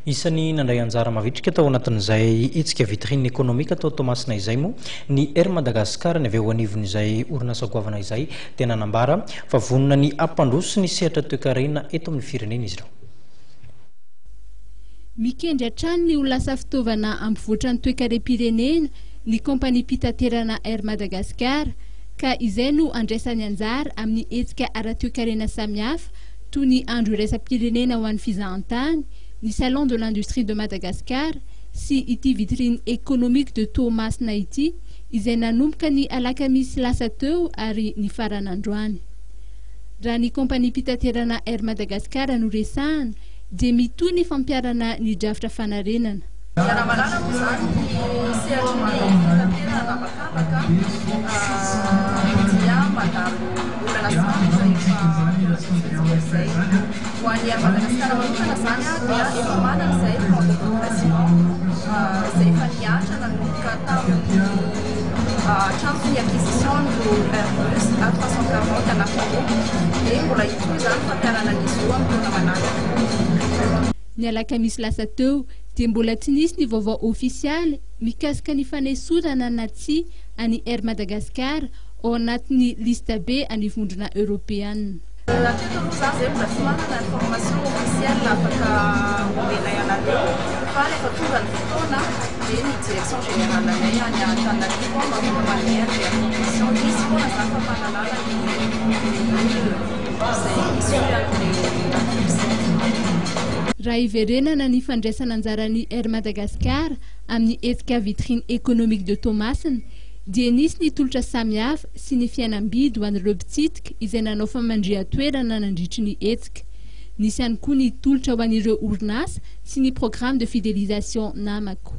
Isan'ny nandray anjara mavitrika tao anatin'izay hetsika vitrine économique tao Toamasina izay moa ny Air Madagascar. Ny avy eo anivon'izay orinasa goavana izay dia nanambara fa vonona ny hampandroso ny sehatra toekarena eto amin'ny firenena izy ireo. Mikendry hatrany ny ho lasa fitaovana hampivoatra ny toekarem-pirenena ny kaompaniam-pitaterana Air Madagascar ka izay no andraisany anjara amin'ny hetsika ara-toekarena samihafa toy ny andro iraisam-pirenena ho an'ny fizahantany, ny Salon de l'industrie de Madagascar sy ity vitrine économique de Toamasina ity izay nanomboka ny alakamisy lasa teo ary nifarana androany. Raha ny kaompaniam-pitaterana Air Madagascar no resahana dia mitohy ny fampiharana ny drafitra fanarenana. Iaraha-mahalala moa izany ny sehatry ny fitaterana an'habakabaka dia mandalo olana sarotra efa taona vitsivitsy kely izay. Ho an'i Air Madagascar manokana izany dia efa manana izay plan de redressement izay efa nihatra nanomboka tamin'ny hatramin'ny acquisition an'ireo Airbus A340 anankiroa dia mbola hitohy izany fampiharana an'izy io amin'ny taona manaraka. Ny alakamisy lasa teo dia mbola tsy nisy ny vaovao ofisialy mikasika ny fanesorana na tsia an'i Air Madagascar ao anatin'ny lista B an'ny Vondrona Eoropeana. Hatreto aloha za zay mbola tsy manana information officielle afaka omenay anareo fa rehefa tonga ny fotoana dia ny direction générale anay any Antananarivo no afaka manome an'ilay information. Hisy foana zany fampahalalana ny olona izay issues an'ilay liste. Raha hiverenana ny fandraisana anjaran'ny Air Madagascar amin'ny hetsika Vitrine économique de Toamasina dia nisy ny tolotra samihafa sy ny fihenam-bidy ho an'ireo mpitsidika izay nanao famandrihan-toerana nandritry ny hetsika. Nisy ihany koa ny tolotra ho an'ireo orinasa sy ny programme de fidélisation Namako.